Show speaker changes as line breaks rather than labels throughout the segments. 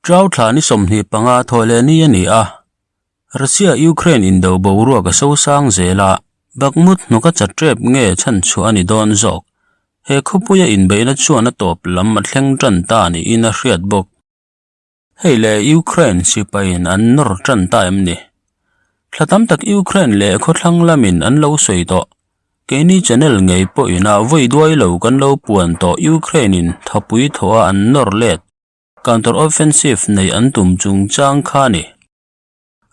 Ṭau thla ni 25 thawhleh ni a ni a, Russia-Ukraine indo boruak a sosang zel a, Bakhmut hnawk a chat ṭep nge chhanchhuah a ni dawn zawk. He khawpuia inbeihna chuan a tawp lam a thleng ṭan ta niin a hriat bawk. Hei le Ukraine sipaiin an nawr ṭan ta em ni? Thla tam tak Ukraine leh khawthlang lamin an lo sawi tawh. Keini channel ngei pawhin a vawi duai lo kan lo puan tawh Ukraine-in thapui thawha an nawr let counter offensive nei an tum chungchang kha a ni.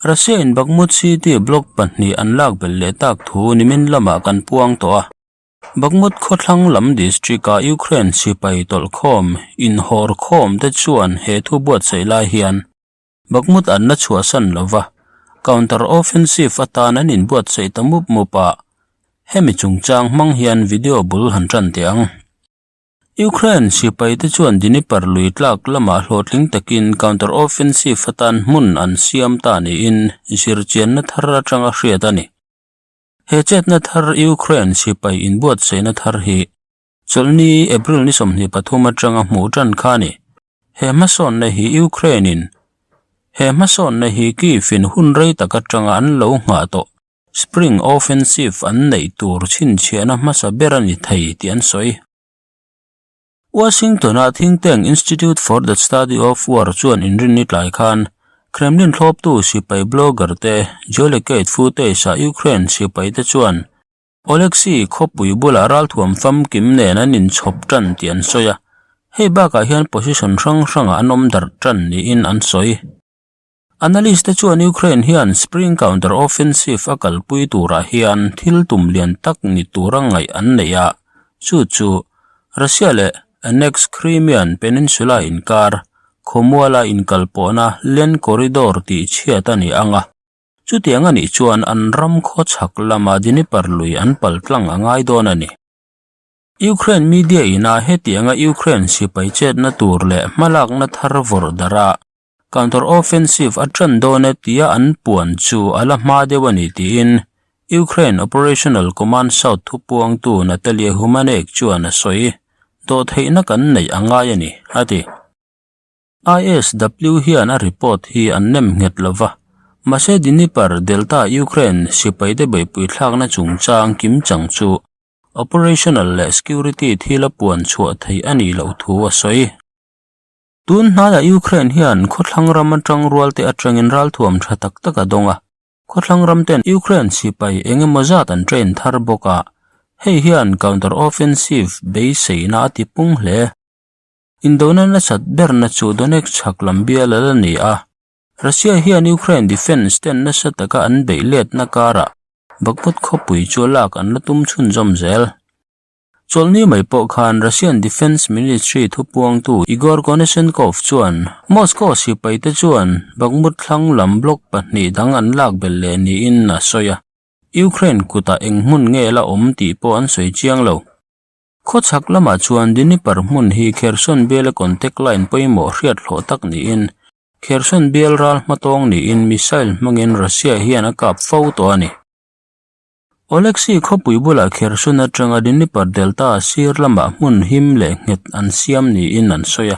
Russia-in Bakhmut city block pahnih an lak belh leh tak thu nimin lamah kan puang tawh a. Bakhmut khawthlang lam district-a Ukraine sipai tawlhkhawm inhawr khawm te chuan he thu buatsaih lai hian Bakhmut an la chhuahsan lo va, counter offensive atan an inbuatsaih ta mup mup a, hemi chungchang hmang hian video bul han tan teh ang. Ukraine sipai te chuan Dnipro lui tlak lamah hlawhtling takin counter offensive atan hmun an siam ta niin zirchianna thar atanga hriat a ni. He chetna thar Ukraine sipai inbuatsaihna thar hi chawlhni April ni 23 atanga hmuh tan kha a ni. He hmasawnna hi Ukraine-in He hmasawnna hi Kyiv-in hun rei tak atanga an lo nghah tawh Spring Offensive an neih tur chhinchhiahna hmasa ber a ni thei tih an sawi. Washington-a think tank Institute for the Study of War chuan inrinni tlai khan Kremlin thlawptu sipai blogger te Geolocate footage-ah Ukraine sipaite chuan Oleksiy khawpui bulah ralthuam famkim nen an inchhawp tan tih an sawi a, hei bakah hian position hrang hrangah an awm darh tan niin an sawi. Analyst te chuan Ukraine hian spring counter offensive a kalpui turah hian thil tum lian tak ni tura ngaih an nei a, chu chu Russia leh annex Crimean Peninsula inkar khawmuala inkalpawhna land corridor tih chhiat a ni ang a, chutiang a nih chuan an ram khawchhak lama Dnipro lui an pal tlang a ngai dawn a ni. Ukraine media ina hetianga Ukraine sipai chetna tur leh hmalakna thar vawrh darh a, Counter offensive a ṭan dawn e tia an puan chu a la hma deuh a ni tiin Ukraine Operational Command South thupuangtu Natalia Humanek chuan a sawi. Dawhtheihna kan neih a ngai a ni, a ti. ISW hian a report hi an nem nghet lo va, mahse Dnipro Delta Ukraine sipaite beihpui thlakna chungchang kimchang chu operational leh security thila puan chhuah theih a nih loh thu a sawi. Tun hnaiah Ukraine hian khawthlang ram atang rualte atangin ralthuam tha tak tak a dawng a, khawthlang ram ten Ukraine sipai eng emaw zat an train thar bawk a, hei hian counter offensive beiseina a ti pung hle. Indona nasat berna chu Donetsk chhak lam bial a la ni a, Russia hian Ukraine defence ten nasa taka an beih letna karah Bakhmut khawpui chu lak an la tum chhunzawm zel. Chawlhni mai pawh khan Russian Defence Ministry thupuangtu Igor Konashenkov chuan Moscow sipaite chuan Bakhmut thlang lam block pahnih dang an lak belh leh niin a sawi a, Ukraine kutah eng hmun nge la awm tih pawh an sawi chiang lo. Khawchhak lamah chuan Dnipro hmun hi Kherson biala contact line pawimawh hriat hlawh tak niin Kherson bial ral hmatawng niin missile hmangin Russia hian a kap fo tawh a ni. Oleksiy khawpui bulah Kherson atanga Dnipro Delta sir lamah hmun him leh nghet an siam niin an sawi a.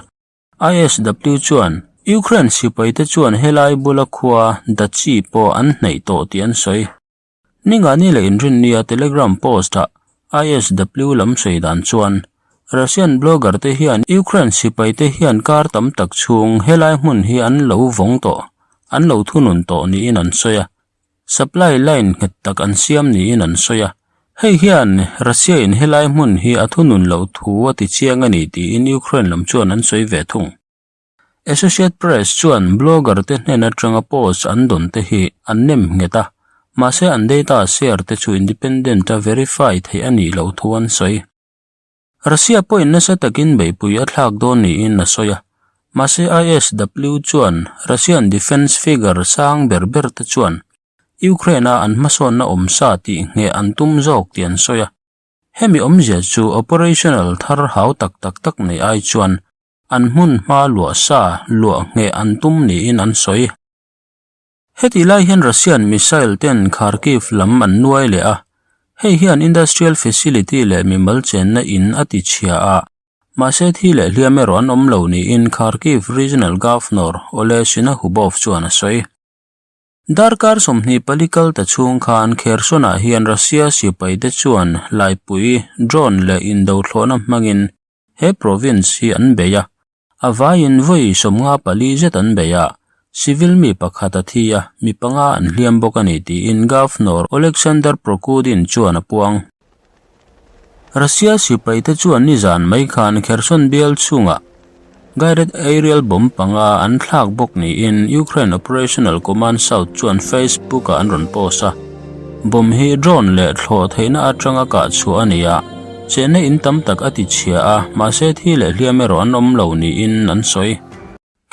ISW chuan Ukraine sipaite chuan helai bula khua Dachi pawh an hnaih tawh tih an sawi. Ningani leh Inrinnia Telegram post-ah ISW lam sawi dan chuan Russian blogger te hian Ukraine sipaite hian kar tam tak chhung helai hmun hi an lo vawng tawh, an lo thunun tawh niin an sawi a. Supply line nghet tak an siam niin an sawi a, hei hian Russia in helai hmun hi a thunun loh thu a ti chiang a ni tiin Ukraine lam chuan an sawi ve thung. Associate Press chuan blogger te hnen atanga post an dawn te hi an nem nghet a, mahse an data share te chu independent a verify theih a nih loh thu an sawi. Russia pawhin nasa takin beihpui a thlak dawn niin a sawi a, mahse ISW chuan Russian defence figure sang ber ber te chuan Ukraine-a an hmasawnna awm sa tih ngheh an tum zawk tih an sawi a. Hemi awmzia chu operational thar hau tak tak tak nei ai chuan an hmun hma luah sa luah ngheh an tum niin an sawi. Hetih lai hian Russian missile ten Kharkiv lam an nuai leh a, hei hian industrial facility leh mimal chenna in a ti chhia a, Mahse thi leh hliam erawh an awm lo niin Kharkiv Regional Governor Oleh Synahubov chuan a sawi. Darkar 24 kal ta chhung khan Kherson-ah hian Russia sipaite chuan laipui, drone leh indothlawhna hmangin he province hi an bei a. A vaiin vawi 54 zet an bei a, civil mi pakhat a thi a, mi panga an hliam bawk a ni tiin Governor Oleksandr Prokudin chuan a puang. Russia sipaite chuan nizan mai khan Kherson bial chhungah guided aerial bomb panga an thlak bawk niin Ukraine Operational Command South chuan Facebook-ah an rawn post a. Bomb hi drone leh thlawh theihna atanga kah chhuah a ni a, chenna in tam tak a ti chhia a, mahse thi leh hliam erawh an awm lo niin an sawi.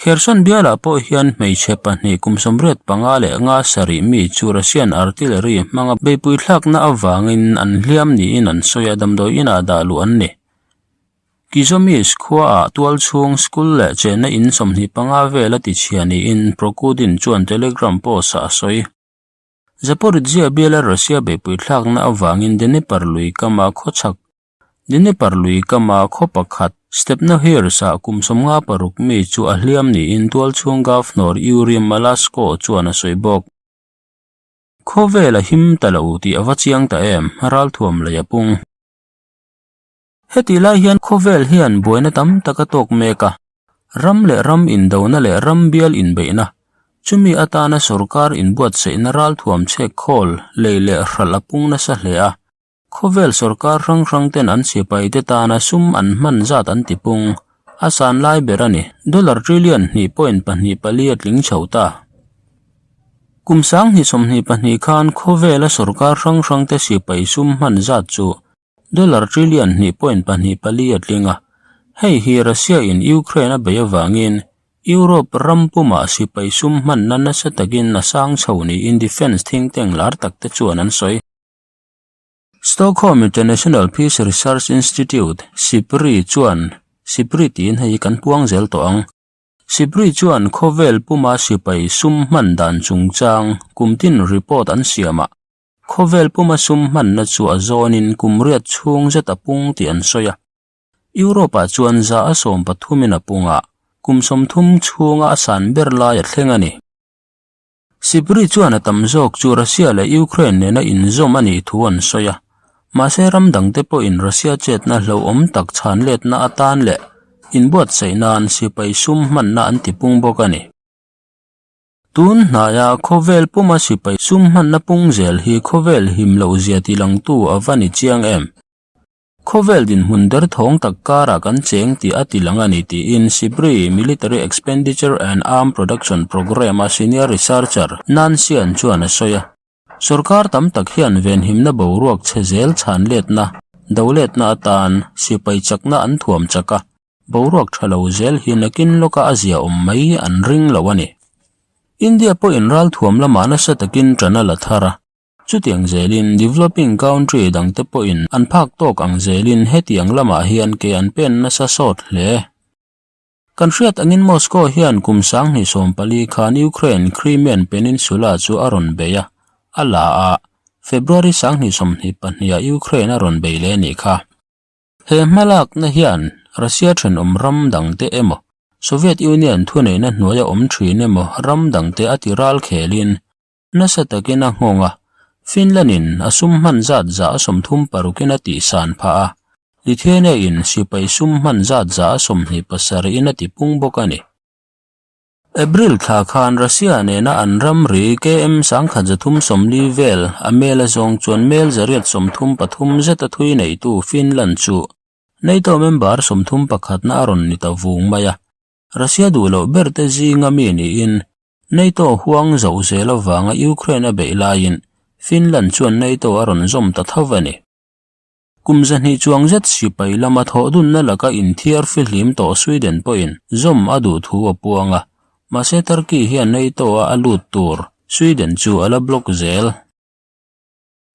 Kherson bialah pawh hian hmeichhe pahnih kum 85 leh nga sarih mi chu Russian artillery hmanga beihpui thlakna avangin an hliam niin an sawi a, damdawi inah dah luh an ni. Kizomis khuaah tualchhung school leh chenna in 25 vel a ti chhia niin Prokudin chuan Telegram post-ah a sawi. Zaporizhzhia biala Russia beihpui thlakna avangin Dnipro lui kama khawchhak Dnipro lui kama khaw pakhat Stepnohirsk-ah kum 56 mi chu a hliam niin tualchhung Governor Yuriy Malasko chuan a sawi bawk. Khawvel a him ta lo tih a va chiang ta em, ralthuam lei a pung. Hetih lai hian khawvel hian buaina tam tak a tawk mek a, ram leh ram indona leh ram bial inbeihna, chumi atana sorkar inbuatsaihna ralthuam chhek khawl, lei leh hralh a pung nasa hle a, khawvel sorkar hrang hrang ten an sipaite tana sum an hman zat an ti pung, a san lai ber a ni, dollar trillion hnih point pahnih pali a tling chho ta. Kum 2022 khan khawvela sorkar hrang hrang te sipai sum hman zat chu Dollar trillion hnih point pahnih pali a tling a, hei hi Russia in Ukraine a bei avangin Europe ram pumah sipai sum hmanna nasa takin a sang chho niin defence think tank lar tak te chuan an sawi. Stockholm International Peace Research Institute, SIPRI, chuan SIPRI tiin hei hi kan puang zel tawh ang. SIPRI chuan khawvel puma sipai sum hman dan chungchang kumtin report an siamah Khawvel puma sum hmanna chu a zawnin kum riat chhung zet a pung tih an sawi a. Europe-ah chuan za a sawm pathumin a pung a, kum 30 chhunga a san ber lai a thleng a ni. Sipri chuan a tam zawk chu Russia leh Ukraine nena inzawm a nih thu an sawi a, mahse ram dangte pawhin Russia chetna hlauhawm tak chhan letna atan leh inbuatsaih nan sipai sum hmanna an tipung bawk a ni. Tun hnaia khawvel puma sipai sum hmanna pung zel hi khawvel him loh zia tilangtu a va ni chiang em? Khawvel dinhmun derthawng tak karah kan cheng tih a tilang a ni tiin SIPRI Military Expenditure and Arm Production Programme-a senior researcher Nan Sian chuan a sawi a. Sorkar tam tak hian venhimna boruak chhe zel chhan letna, do letna atan sipai chakna an thuam chak a, boruak tha lo zel hi nakin lawka a zia awm mai an ring lo a ni. India pawhin ralthuam lamah nasa takin ṭan a la thar a, chutiang zelin developing country dangte pawhin an phak tawk ang zelin hetiang lamah hian ke an pen nasa sawt hle. Kan hriat angin Moscow hian kum 2014 khan Ukraine Crimean Peninsula chu a rawn bei a, a la a, February 2022 ah Ukraine a rawn bei leh a nih kha. He hmalakna hian Russia thenawm ram dangte emaw, Soviet Union thuneihna hnuaia awm thin emaw ram dangte a ti ral khelin nasa takin a nghawng a, Finland-in a sum hman zat za a 36 in a tihsan phah a, Lithuania-in sipai sum hman zat za a 27 in a tipung bawk a ni. April thla khan Russia nena an ramri KM 1340 vel a mel a zawng chuan mel 833 zeta thui neitu Finland chu NATO member 31 na a rawn ni ta vung mai a, Russia duh loh berte zinga mi niin NATO huang zoh zel avanga Ukraine a beih laiin Finland chuan NATO a rawn zawm ta tho a ni. Kum zahnih chuang zet sipai lama thawh dunna laka inthiar fihlim tawh Sweden pawhin zawm a duh thu a puang a, mahse Turkey hian NATO-a a lut tur Sweden chu a la block zel.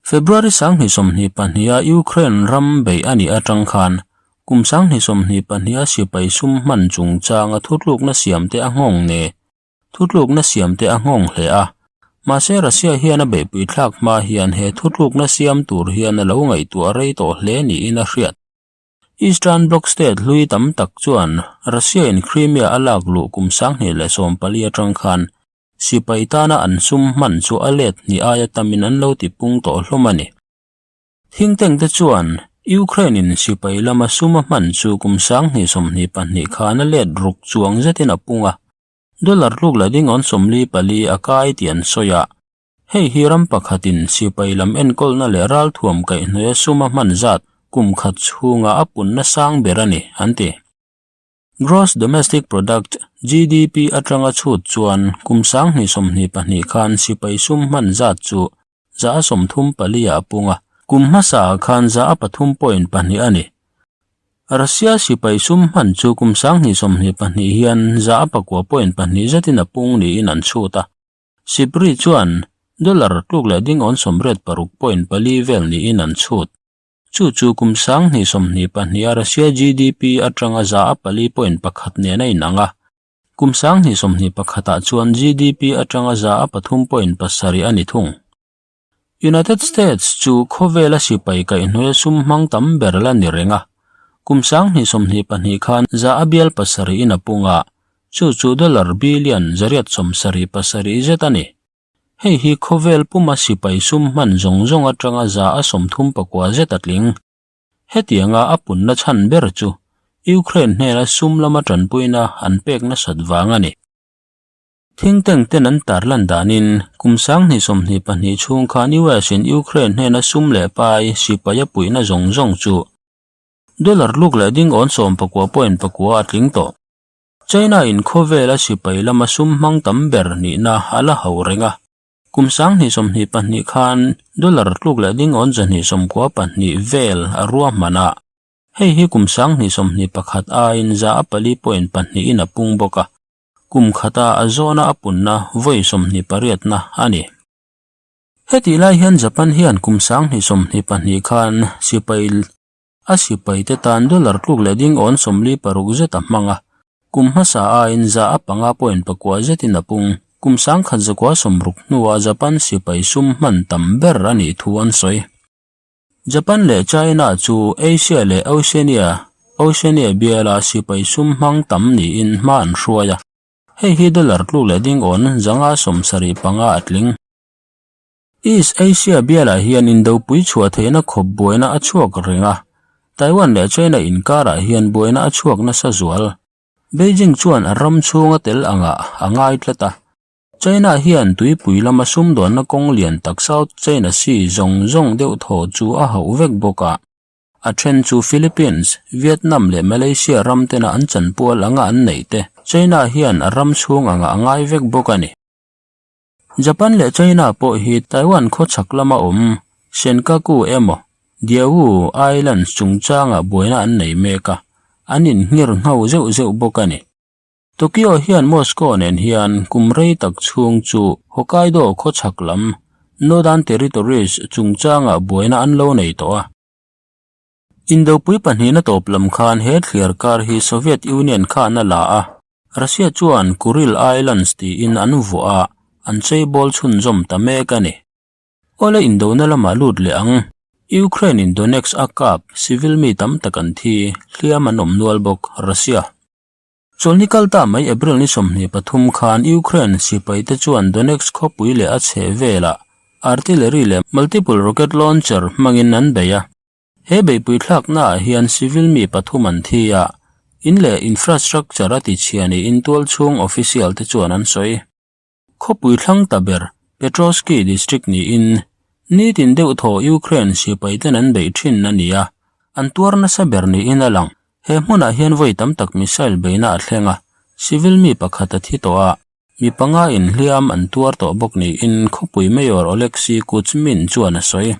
February 2022 a Ukraine ram beih a nih atang khan kum 2022 a sipai sum hman chungchanga thutlukna siamte a nghawng ne Thutlukna siamte a nghawng hle a, mahse Russia hian a beihpui thlak hma hian he thutlukna siam tur hian a lo ngaihtuah rei tawh hle niin a hriat. Eastern Bloc state hlui tam tak chuan Russia-in Crimea a lak luh kum 2014 atang khan sipai tana an sum hman chu a let hnih aia tamin an lo tipung tawh hlawm a ni. Think tank te chuan Ukraine-in sipai lama sum a hman chu kum 2022 khan a let ruk chuang zetin a pung a, dollar tluk la ding awn 44 a kai tih an sawi a. Hei hi ram pakhatin sipai lam enkawlna leh ralthuam kaihhnawih a sum a hman zat kum khat chhunga a punna sang ber a ni, an ti. Gross Domestic Product, GDP, atanga chhut chuan kum 2022 khan sipai sum hman zat chu 34% ah a pung a, kum hmasa khan 3.2 a ni. Russia sipai sum hman chu kum 2022 hian 9.2 zetin a pung niin an chhut a. Sipri chuan dollar tluk leh ding awn 86.4 vel niin an chhut. Chu chu kum 2022 a Russia GDP atanga 4.1 nen a inang a. Kum 2021 ah chuan GDP atanga 3.7 a ni thung. United States chu khawvela sipai kaihhnawih a sum hmang tam ber la ni reng a. Kum 2022 khan za a bial pasarih in a pung a, chu chu dollar billion 877 zet a ni. Hei hi khawvel puma sipai sum hman zawng zawng atanga za a 39 zet a tling. Hetianga a punna chhan ber chu Ukraine hnena sum lama tanpuina an pek nasat vang a ni. Think tank ten an tarlan danin kum 2022 chhung khan US in Ukraine hnena sum leh pai sipai a puihna zawng zawng chu dollar luk leh ding awn 19.9 a tling tawh. China in khawvela sipai lama sum hmang tam ber nihna a la ho reng a. Kum 2022 khan dollar tluk leh ding awn 292 vel a ruahman a. Hei hi kum 2021 aiin 4.2 in a pung bawk a. Kum khata a zawna a punna vawi 28 na a ni. Heti lai hian Japan hian kum 2022 khan sipai A sipaite tan dollar tluk leh ding awn 46 zet a hmang a, kum hmasa aiin 5.9 zetin a pung. Kum 1960 hnuah Japan sipai sum hman tam ber a nih thu an sawi. Japan leh China chu Asia leh Oceania, Oceania biala sipai sum hmang tam niin hma an hruai a, hei hi dollar tluk leh ding awn 575 a tling. East Asia bialah hian indopui chhuah theihna khawp buaina a chhuak reng a, Taiwan leh China inkarah hian buaina a chhuak nasa zual. Beijing chuan a ram chhunga tel angah a ngai tlat a. China hian tuipui lama sumdawnna kawng lian tak South China Sea zawng zawng deuh thaw chu a hauh vek bawk a. A then chu Philippines, Vietnam leh Malaysia ram tena an chanpual anga an neih te China hian a ram chhung angah a ngai vek bawk a ni. Japan leh China pawh hi Taiwan khawchhak lama awm Senkaku emaw Diaoyu Islands chungchangah buaina an nei mek a, an inngir nghau zeuh zeuh bawk a ni. Tokyo hian Moscow nen hian kum rei tak chhung chu Hokkaido khawchhak lam Northern Territories chungchangah buaina an lo nei tawh a. Indopui pahnihna tawp lam khan he thliar kar hi Soviet Union khan a la a, Russia chuan Kuril Islands tiin an vuah a, an cheibawl chhunzawm ta mek a ni. Awle indona lamah lut leh ang. Ukraine in Donetsk a kap, civil mi tam tak an thi, hliam an awm nual bawk, Russia. Chawlhni kal ta mai April ni 23 khan Ukraine sipaite chuan Donetsk khawpui leh a chhehvelah artillery leh multiple rocket launcher hmangin an bei a. He beihpui thlaknaah hian civil mi pathum an thi a, in leh infrastructure a tichhia niin tualchhung official te chuan an sawi. Khawpui thlang ta ber Petrovsky district niin nitin deuh thaw Ukraine sipai ten an beih thin a ni a, an tuar nasa ber niin a lang. He hmunah hian vawi tam tak missile beihna a thleng a, civil mi pakhat a thi tawh a, mi panga inhliam an tuar tawh bawk niin khawpui mayor Oleksiy Kuchmin chuan a sawi.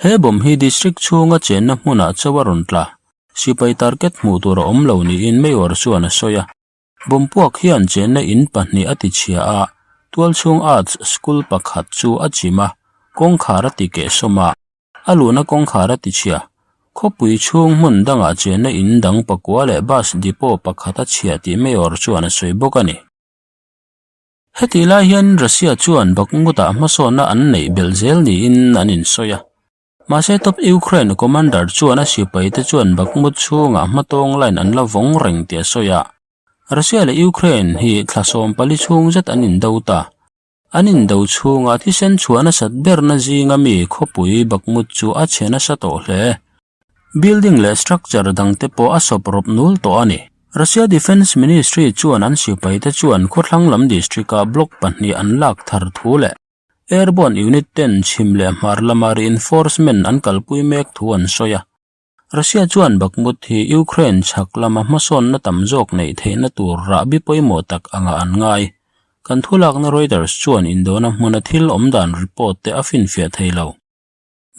He bomb hi district chhunga chenna hmunah chauh a rawn tla. Sipai target hmuh tur a awm lo niin Mayor chuan a sawi a. Bomb puak hian chenna in pahnih a tichhia a, tualchhung Arts School pakhat chu a chim a, kawngkhar a ti kehsawm a, a luhna kawngkhar a tichhia. Khawpui chhung hmun dangah chenna in dang pakua leh bus depot pakhat a chhia tih Mayor chuan a sawi bawk a ni. Hetih lai hian Russia chuan Bakhmut-ah hmasawnna an neih belh zel niin an insawi a. Mahse top Ukraine commander chuan a sipaite chuan Bakhmut chhungah hmatawng line an la vawng reng tih a sawi a. Russia leh Ukraine hi thla 14 chhung zet an indo ta. An indo chhunga thisen chhuah nasat berna zinga mi khawpui Bakhmut chu a chhe nasa tawh hle. Building leh structure dangte pawh a sawp rawp nul tawh a ni. Russia Defence Ministry chuan an sipaite chuan khawthlang lam district-ah block pahnih an lak thar thu leh airborne unit ten chhim leh hmar lama reinforcement an kalpui mek thu an sawi a. Russia chuan Bakhmut hi Ukraine chhak lama hmasawnna tam zawk neih theihna tur rahbi pawimawh tak angah an ngai. Kan thulakna Reuters chuan indona hmuna thil awmdan report te a finfiah thei lo.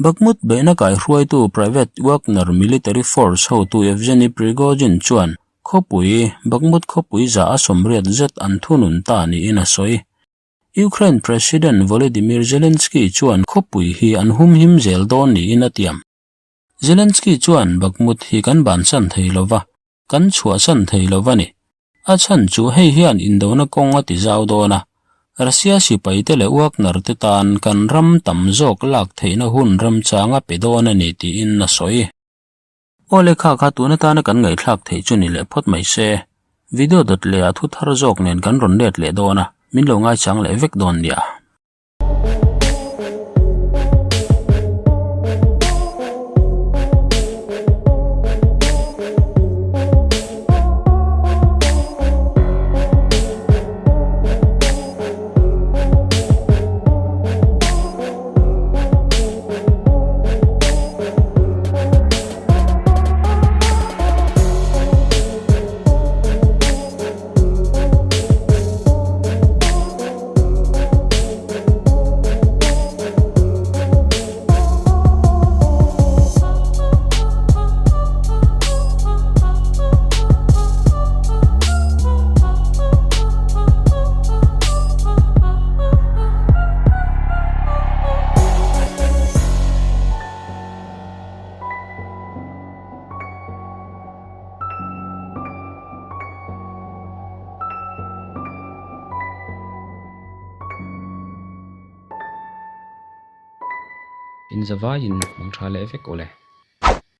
Bakhmut beihna kaihruaitu Private Wagner military force hotu Yevgeny Prigozhin chuan khawpui Bakhmut khawpui za a 80 zet an thunun ta niin a sawi. Ukraine President Volodymyr Zelensky chuan khawpui hi an humhim zel dawn niin a tiam. Zelensky chuan Bakhmut hi kan bansan thei lo va, kan chhuahsan thei lo va ni. A chhan chu hei hian indona kawng a ti zau dawn a, Russia sipaite leh Wagner te tan kan ram tam zawk lak theihna hun remchang a pe dawn a ni tiin a sawi. Aw lehkha kha tun atana kan ngaihthlak theih chu ni leh phawt mai se. Video dawt leh ah thu thar zawk nen kan rawn let leh dawn a, min lo ngaichang leh vek dawn nia.
In zavaiin mang tha leh vek aw le.